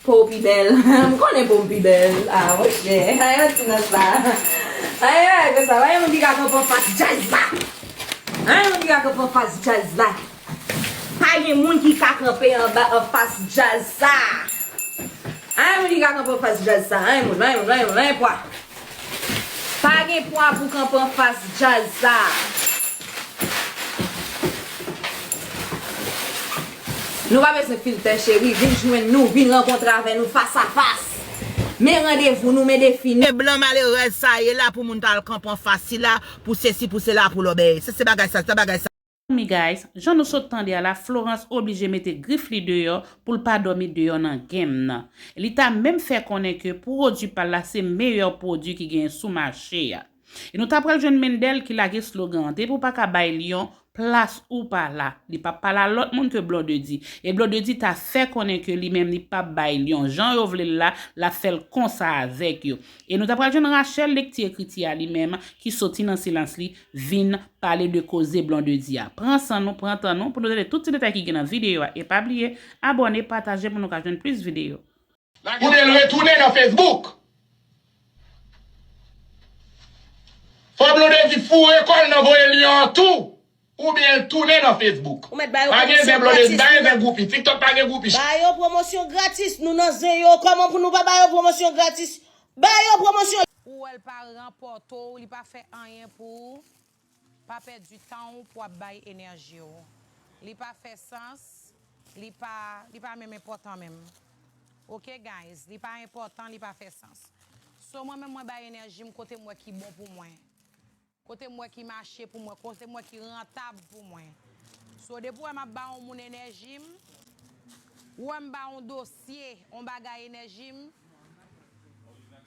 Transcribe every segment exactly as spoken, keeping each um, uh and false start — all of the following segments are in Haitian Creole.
Po w pi bèl. M konnen po m pi bèl. Ah, monchè. Ay, yon ti nan sa. Ay, ay, konsa. Pa gen moun ki ka kanpe anfas djaz la. Pa gen moun ki ka kanpe anfas djaz la. Pa gen moun ki ka kanpe anba anfas djaz sa. Pa gen moun ki ka kanpe anfas djaz sa. Pa gen moun, pa gen moun, pa gen moun, pa gen pwa. Pa gen pwa pou kanpe anfas djaz sa. Nou pa bezwen filtè, cheri. Vin jwenn nou, vin rankontre avè nou fas a fas. Men randevou nou, men defi nou. E blan malerèz sa ye la pou moun ta al kanpe anfas sila, pou sesi, pou sela, pou lòbèy. Se, se bagay sa, se bagay sa. Me guys, jan nou sot tande a la, Florence oblije mete grif li deyò pou l pa dòmi deyò nan game nan. Li ta menm fè konnen ke pwodui pa l la se meyè pwodui ki genyen sou mache a. E nou ta pral jwenn Mendel ki lage slogan an, depi w pa ka bay lyon plas ou pa la. Li p ap pale a lòt moun ke Blondedy. E Blondedy ta fè konnen ke li menm li p ap bay lyon jan yo vle l la, l ap fè l konsa avèk yo. E nou ta pral jwenn Rachel Lectie Ekriti a li menm ki soti nan silans li vin pale de koze Blondedy a. Pran san nou, pran tan nou pou nou tande tout ti detay ki gen nan videyo a. E pa bliye, abòne, pataje pou nou ka jwenn plis videyo. Pou l retounen nan Facebook. Fò Blondedy foure kò l nan voye lyon an tou. Oubyen l tounen nan Facebook. Pa gen zen Blondedy, pa gen zen groupi. TikTok pa gen groupi. Ba yo pwomosyon gratis. Nou nan zen yo. Kòman pou nou pa ba yo pwomosyon gratis? Ba yo pwomosyon. Ou wè l pa ranpòte w, li pa fè anyen pou ou. Pa pèdi tan w pou w ap bay enèji w. Li pa fè sans, li pa, li pa menm enpòtan menm. Ok guys, li pa enpòtan, li pa fè sans. So mwen menm mwen bay enèji m kote m wè ki bon pou mwen. Kote m wè ki mache pou mwen, kote m wè ki rantab pou mwen. So depi w wè m ap ba yon moun enèji m, ou wè m ba yon dosye, yon bagay enèji m,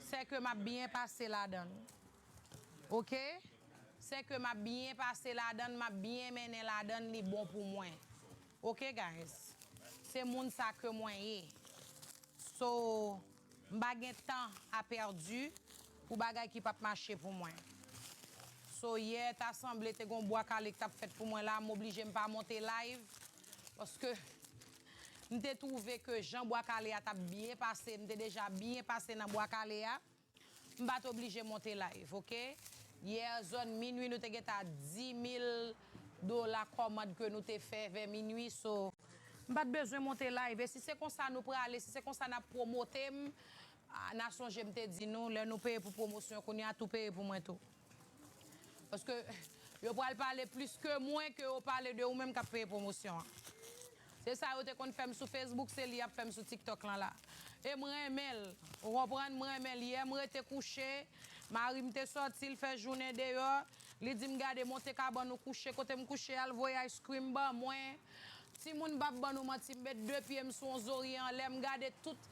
sè ke m ap byen pase ladan l. Ok? Sè ke m ap byen pase ladan l, m ap byen mennen ladan l, li bon pou mwen. Ok guys? Se moun sa ke mwen ye. So, m pa gen tan a pèdi pou bagay ki p ap mache pou mwen. So, yè ta sanble te gon bwa kale k t ap fèt pou mwen la, m oblije m pa monte live, paske m te twouve ke jan bwa kale a t ap byen pase, m te deja byen pase nan bwa kale a. M pa t oblije monte live, ok? Yè zòn minui nou te gentan dis mil dola kòmand ke nou te fè vè minui, so m pa t bezwen monte live. E si se konsa nou prale, si se konsa n ap pwomote m, a, n a sonje m te di nou, lè nou peye pou pwomosyon kounye a, tou peye pou mwen tou. Paske yo pral pale plis ke mwen ke yo pale de ou menm k ap peye pwomosyon an. Se sa yo te konn fè m sou Facebook, se li y ap fè m sou TikTok lan la. E m renmen l, ou konprann, m renmen l. Yè m rete kouche, mari m te sòti, l fè jounen deyò, li di m gade monte kabann ou kouche, kote m kouche a, l voye ice cream ban mwen. Timoun p ap ban nou manti, m met de pye m sou yon zorye anlè, m gade tout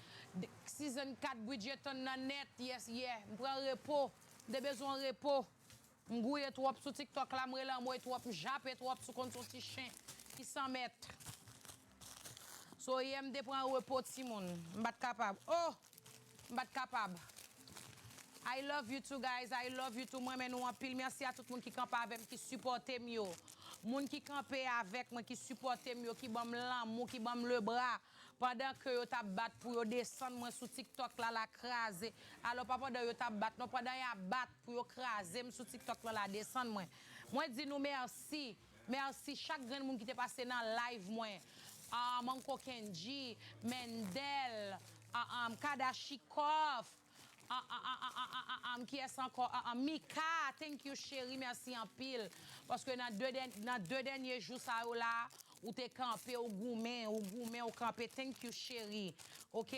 season kat Bridgerton nan nèt, yes, yeah, m pran repo, m te bezwen yon repo. M gouye twòp sou TikTok la, m rele anmwey twòp, m jape twòp sou konn se yon ti chen ki san mèt. So yè m te pran repo timoun, m pa t kapab. Oh! M pa t kapab. I love you too guys, I love you too, m renmen nou anpil. Mèsi a tout moun ki kanpe avè m, ki sipòte m yo. Moun ki kanpe avèk mwen, ki sipòte m yo, ki ban m lanmou, ki ban m lebra. Pandan ke yo t ap bat pou yo desann mwen sou TikTok la, la kraze. Alò pa pandan yo t ap bat non, pandan y ap bat pou yo kraze m sou TikTok lan la desann mwen. Mwen di nou mèsi, mèsi chak grenn moun ki te pase nan live mwen. Ah, Manko Kendji, Mendel, ah, ah, Kadashikov, ah, ah, ah, ah, ah, ah, ah, ah, kiyès ankò? Ah, ah, Mika, thank you cheri, mèsi anpil. Paske nan de dèn- nan de dènye jou sa yo la, ou te kanpe, ou goumen, ou goumen, ou kanpe. Thank you, cheri. Ok?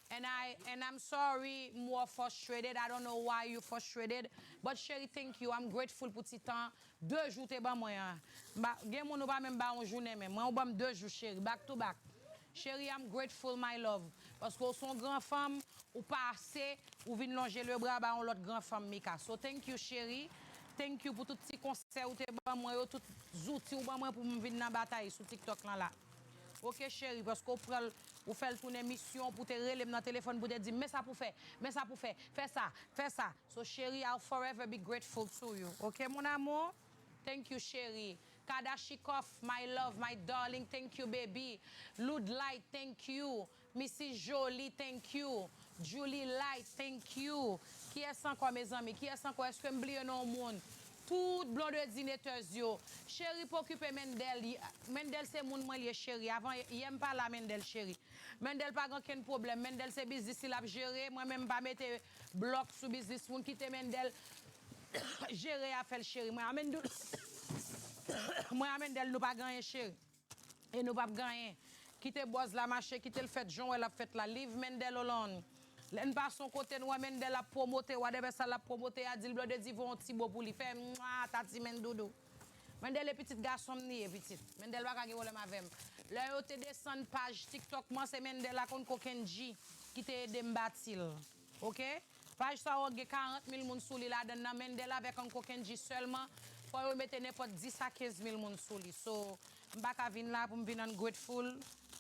And I and I'm sorry, m wè w frustrated. I don't know why you frustrated. But cheri, thank you. I'm grateful pou ti tan de jou te ban mwen an. M pa- Gen moun ou pa menm ba yon jounen menm. Mwen ou ban m de jou, cheri. Back to back. Cheri, I'm grateful, my love. Paske ou se yon gran fanm, ou pase, ou vin lonje lebra ba yon lòt gran fanm, Mika. So thank you, cheri. Thank you pou tout ti konsèy ou te ban mwen yo, tout zouti ou ban mwen pou m vin nan batay sou TikTok lan la. Ok cheri, paske ou pran l, ou fè l tounen misyon pou te rele m nan telefòn pou te di m men sa pou fè, men sa pou fè, fè sa, fè sa. So cheri, I'll forever be grateful to you. Ok mon amour? Thank you cheri. Kadashikov, my love, my darling, thank you baby. Loudlight, thank you. Misis Jolie, thank you. Julie Light, thank you. Kiyès ankò, mezanmi? Kiyès ankò? Èske m bliye non moun? Tout blondedinetèz yo. Cheri, pa okipe Mendel. Mendel se moun mwen li ye, cheri. Avan yè m pa la, Mendel cheri. Mendel pa gen okenn pwoblèm. Mendel se biznis li l ap jere. Mwen menm m pa mete blòk sou biznis moun. Kite Mendel jere afè l, cheri. Mwen a Mendel, mwen a Mendel nou pa gen anyen, cheri. E nou p ap gen anyen. Kite buzz la mache, kite l fèt jan w wè l ap fèt la. Leave Mendel alone. Lè n pase yon kote, n wè Mendel ap pwomote, whatever sa l ap pwomote a, di l Blondedy voye yon ti bo pou li. Fè mwa, tati men doudou. Mendel e pitit gason m li ye, pitit. Mendel pa ka gen pwoblèm avè m. Lè yo te desann paj TikTok mwen, se Mendel ak Uncle Kendji ki te ede m bati l. Oke? Paj sa yo gen karant mil moun sou li ladan nan. Mendel avèk Uncle Kendji sèlman, fò yo mete nenpòt dis a kenz mil moun sou li. So, m pa ka vin la pou m vin ungrateful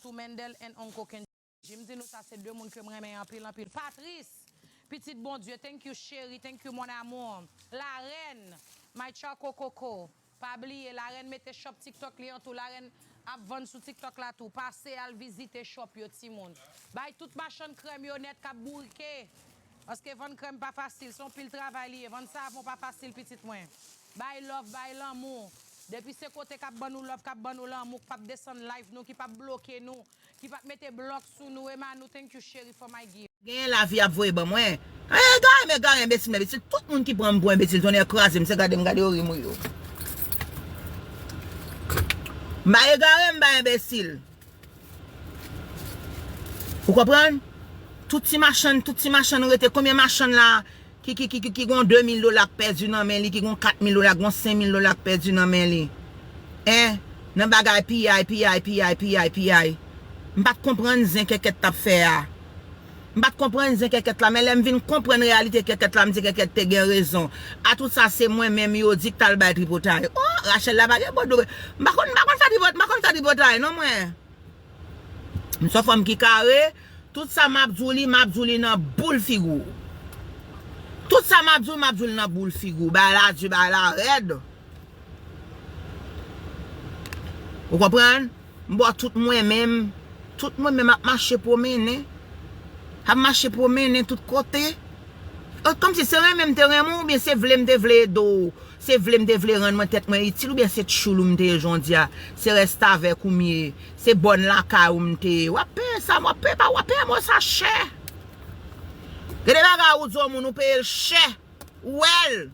to Mendel and Uncle Kendji. M di nou sa se de moun ke m renmen anpil, anpil. Patrice, pitit Bondye, thank you, cheri, thank you, mon amour. Larèn, my choco coco. Pa bliye, Larèn mete shop TikTok li an tou. Larèn ap vann sou TikTok la tou. Pase al vizite shop yo, timoun. Bay tout machann krèm yo nèt k ap bourike. Paske vann krèm pa fasil, se yon pil travay li ye. Vann savon pa fasil, pitit mwen. Bay love, bay lanmou. Depi se kote k ap ban nou love, k ap ban nou lanmou, k p ap desann live nou, ki p ap bloke nou, ki p ap mete blòk sou nou. Emma, nou thank you, cheri, for my gift. Genyen lavi ap voye ban mwen. Ay, egare m, egare, enbesil m, enbesil. Tout moun ki pran m pou enbesil, tonnè kraze m, se gade m gade yo ri m ri yo. M pa egare, m pa enbesil. Ou konprann? Tout ti machann, tout ti machann rete. Konbyen machann la ki, ki, ki, ki, ki gon de mil dola k pèdi nan men li, ki gon kat mil dola, ki gon senk mil dola k pèdi nan men li? Hein? Nan bagay piyay, piyay, piyay, piyay, piyay. M pa t konprann zen kèkèt t ap fè a. M pa t konprann zen kèkèt la, men lè m vin konprann reyalite kèkèt la, m di kèkèt te gen rezon. A tout sa, se mwen menm yo di k t al bay tripotay. Oh, Rachel la pa gen bòdou. M pa konn, m pa konn fè tripot-, m pa konn fè tripotay, non, mwen. M se yon fanm ki kare, tout sa m ap di w li, m ap di w li nan boul figi w. Tout sa m ap di w, m ap di w li nan boul figi w. Bagay la di, bagay la rèd. Ou konprann? M ba w tout mwen menm, tout mwen menm ap mache pwomennen. Ap mache pwomennen tout kote. Kòmsi se renmen m te renmen w, oubyen se vle m te vle ede w. Se vle m te vle rann mwen tèt mwen itil, oubyen se tchoul ou m te ye jodi a. Se restavèk ou m ye. Se bòn lakay ou m te ye. W ap peye sa, w ap peye pa, w ap peye mwen sa chè. Gen de bagay ou di yon moun, ou peye l chè. Ou wè l.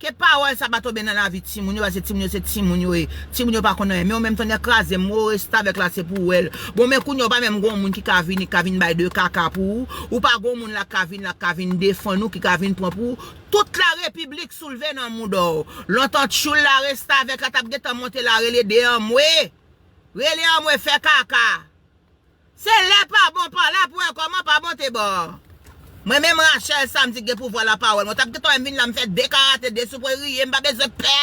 Ke pawòl sa pa tonbe nan lavi timoun yo, paske timoun yo se timoun yo ye. Timoun yo pa konn anyen. Men ou menm tonnè kraze m, ou restavèk la se pou w wè l. Bon, men kounye a ou pa menm gon moun ki ka vini, ki ka vin bay de kaka pou ou. Ou pa gon moun la k ka vin la, k ka vin defann ou, ki ka vin pran pou ou. Tout la repiblik soulve nan mouda w. Lontan tchoul la, restavèk la t ap gentan monte la, rele de anmwe. Rele anmwe fè kaka. Se lè pa bon pa la pou wè kòman pa bon te bon. Mwen menm Rachel Samdi gen pouvwa lapawòl. Mwen t ap gentan wè m vin la, m fè de karate, de soupwe riye, m pa bezwen pè.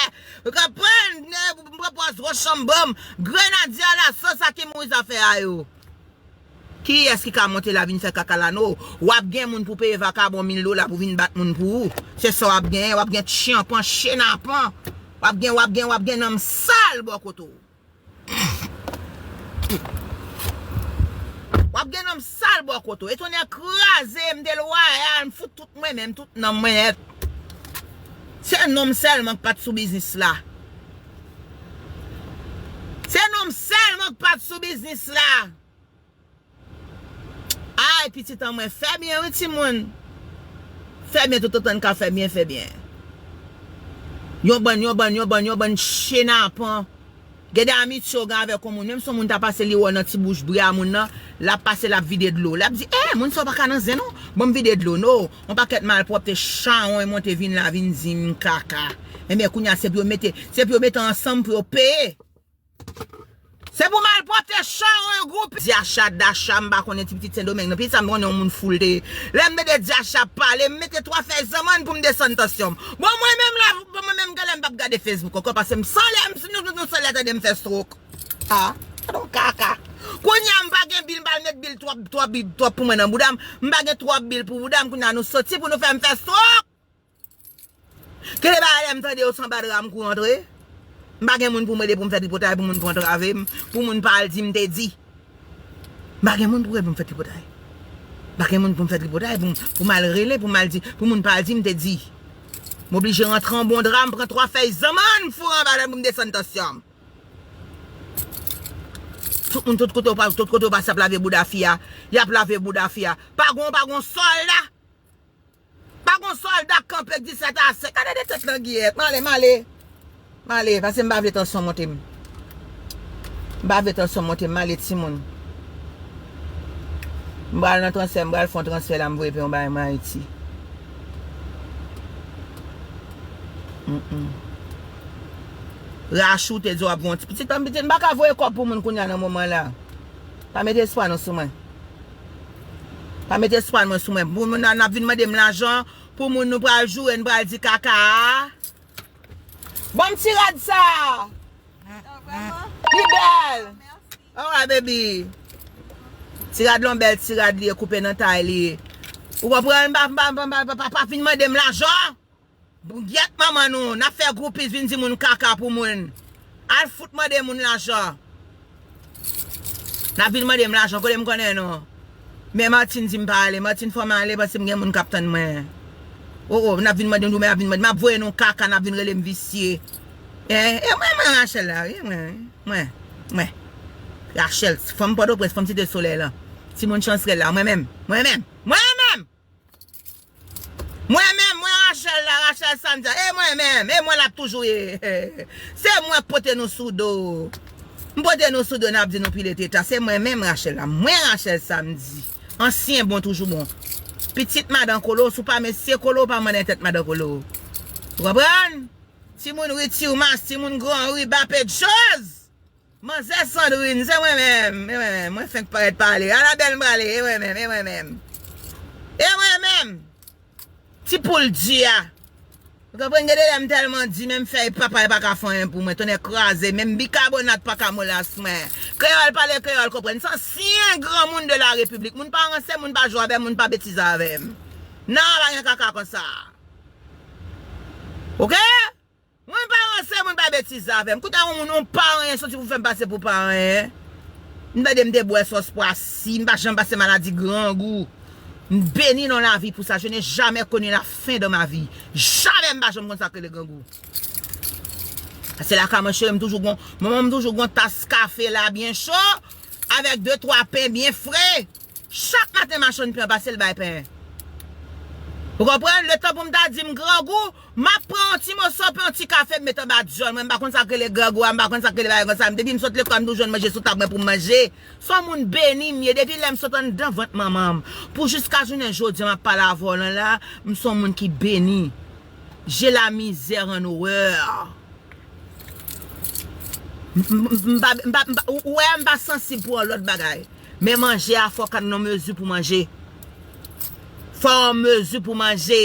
Ou konprann? M pran pòz wòch anba m. Grenadye alaso sa ki mouri zafè a yo. Kiyès ki ka monte la vin fè kaka la non? W ap gen moun pou peye vakabon mil dola pou vin bat moun pou ou. Se sa w ap genyen, w ap gen tchanpan, chenapan. W ap gen, w ap gen, w ap gen nanm sal bò kote w. W ap gen nanm sal bò kote w. E tonnè kraze m, m te lwayal, m fout tout mwen menm, tout nanm mwen nèt. Se non m sèlman k pa t sou biznis la. Se non m sèlman k pa t sou biznis la. Ay, pitit an mwen, fè byen wi timoun. Fè byen toutotan n ka fè byen, fè byen. Yon bann, yon bann, yon bann, yon bann chenapan. Gen de amitye w gen avèk yon moun, menm si yon moun ta pase li wè w nan ti bouch bri a moun nan, l ap pase, l ap vide dlo. L ap di, eh, moun sa yo pa ka nan zen non, ban m vide dlo. No, yon pakèt malpwòpte chawony monte vin la, vin di m kaka. Enben, kounye a, se pou yo mete, se pou yo mete ansanm pou yo peye. Se pou malpwòpte chawony gwoupi. Dyacha, dacha, m pa konnen ti pitit Sendomeng nan. Pitit sa m konnen yon moun fou l te ye. Lè m tande Dyacha ap pale, m mete twa fèy zanmann pou m desann tansyon m. Bon, mwen menm la, bon, mwen menm genlè m p ap gade Facebook ankò, paske m san lè, m, nou, nou, nou san lè tande m fè stroke. Ah, gadon kaka. Kounye a m pa gen bil, m pa met bil twòp, twòp bil, twòp pou mwen nan bouda m. M pa gen twòp bil pou bouda m, kounye a nou soti pou nou fè m fè stroke. Kite bagay lè m tande yo sanba dra m kou antre. M pa gen moun pou m rele pou m fè tripotay, pou moun pou antrave m, pou moun pa al di m te di. M pa gen moun pou rele pou m fè tripotay. M pa gen moun pou m fè tripotay, pou, pou m al rele, pou m al di, pou moun pa al di m te di. M oblije rantre an bon dra, m pran twa fèy zanmann, m foure anba dèyè m pou m desann tansyon m. Tout moun, tout kote w pa, tout kote w pase, ap lave bouda fi a. Y ap lave bouda fi a. Pa gon, pa gon sòlda. Pa gon sòlda k kanpe k di sèt a sèt. Gade de tèt langiyèt. M ale, m ale. M ale, paske m pa vle tansyon monte m. M pa vle tansyon monte m. M ale timoun. M pral nan transfè, m pral fè yon transfè la, m voye peye yon bagay mwen Ayiti. Mm, mm. Rachou te di w ap voye yon ti pitit, pitit, m pa ka voye kòb pou moun kounye a nan moman la. Pa mete espwa nou sou mwen. Pa mete espwa nou sou mwen. Pou moun nan ap vin mande m lajan, pou moun nou pral joure, nou pral di kaka a. Ban m ti rad sa. Li bèl. Alright, baby. Ti rad lan bèl, ti rad li ye, koupe nan tay li. Ou konprann? Pa, pa, pa, pa, pa, pa vin mande m lajan. Bon, gyèt manman nou, n ap fè groupies vin di moun kaka pou moun. Al fout mande moun lajan. N ap vin mande m lajan, kote m konnen non. Men Martine di m pa ale. Martine fò m ale, paske m gen moun k ap tann mwen. O, o, n ap vin mande m, men n ap vin mande m, ap voye nou kaka, n ap vin rele m visye. Hein? E mwen, mwen Rachel la, wi, mwen, mwen, mwen. Rachel, fanm Pòtoprens, fanm Site Solèy lan. Timoun Chansrèl la, mwen menm, mwen menm, mwen menm! Mwen menm, mwen Rachel la, Rachel Samdi a, e mwen menm, e mwen l ap toujou ye. Se mwen k pote nou sou do. M pote nou sou do, n ap di nou pile teta. Se mwen menm Rachel la, mwen Rachel Samdi. Ansyen bon, toujou bon. Pitit madan Kolo, si w pa mesye Kolo, w pa mande tèt madan Kolo. Ou konprann? Timoun Ri Tirmas, timoun Gran Ri, Bape Djoz. Manzè Sandrine, se mwen menm, e mwen menm, mwen fenk parèt pale. Ala bèl m prale, e mwen menm, e mwen menm. E mwen menm. Ti poul di a. Ou konprann, gen de lè m tèlman di, menm fèy papay pa ka fè anyen pou mwen, tonnè kraze, menm bikabonat pa ka molas mwen. Kreyòl pale, kreyòl konprann. Sa ansyen granmoun de la repiblik. Moun pa ranse, moun pa jwe avè m, moun pa betize avè m. Non, pa gen kaka konsa. Oke? Moun pa ranse, moun pa betize avè m. Koute yon moun, yon pa anyen, soti pou fè m pase pou pa anyen. M tande m te bwè sòs pwasi, m pa janm pase maladi grangou. M beni nan lavi pou sa. Je n'ai jamais connu la faim dans ma vie. Jamè m pa janm konn sa k rele grangou. Pase lakay mwen cheri, m toujou gon, manman m toujou gon tas kafe la byen cho, avèk de twa pen byen fre. Chak maten machann pen an pase, l bay pen. Ou konprann? Letan pou m ta di m grangou, m ap pran yon ti moso pen, yon ti kafe, m met anba dyòl mwen. M pa konn sa k rele grangou a, m pa konn sa k rele bagay konsa. Depi m sot lekòl, m toujou jwenn manje sou tab mwen pou m manje. Se yon moun beni m ye. Depi lè m sot anndan vant manman m, pou jiska jounen jodi a, m ap pale avè w lan la, m se yon moun ki beni. J'ai la misère en horreur. M, m, m, m pa, m pa, m pa, ou, ou wè, m pa sansib pou yon lòt bagay. Men manje a, fò w ka nan mezi pou manje. Fò w an mezi pou manje.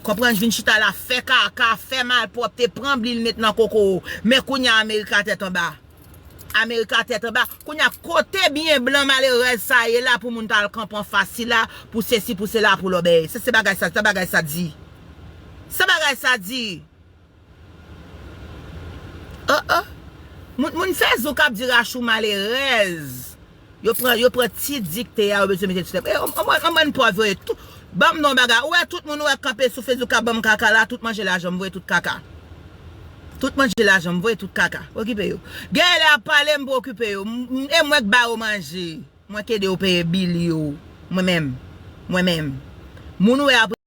Konprann, vin chita la, fè kaka, fè malpwòpte, pran bli l met nan koko w. Men kounye a, Amerika tèt anba. Amerika tèt anba. Kounye a, kote byen blan malerèz sa ye la pou moun ta al kanpe anfas li la, pou sesi, pou sela, pou lòbèy. Se, se bagay sa, se bagay sa di. Se bagay sa di. Oh, oh. Moun, moun Facebook ap di Rachou malerèz. Yo pran, yo pran ti dikte a, yo bezwen mete sou tèt. E, anmwey, anmwey, pòv yo ye. Tout, ban m non bagay. Ou wè tout moun ou wè k kanpe sou Facebook ap ban m kaka la, tout manje lajan m voye tout kaka. Tout manje lajan m voye tout kaka. Okipe yo. Gen lè ap pale, m pa okipe yo. M, m, e mwen k ba yo manje. Mwen k ede yo peye bil yo. Mwen menm. Mwen menm. Moun ou wè ap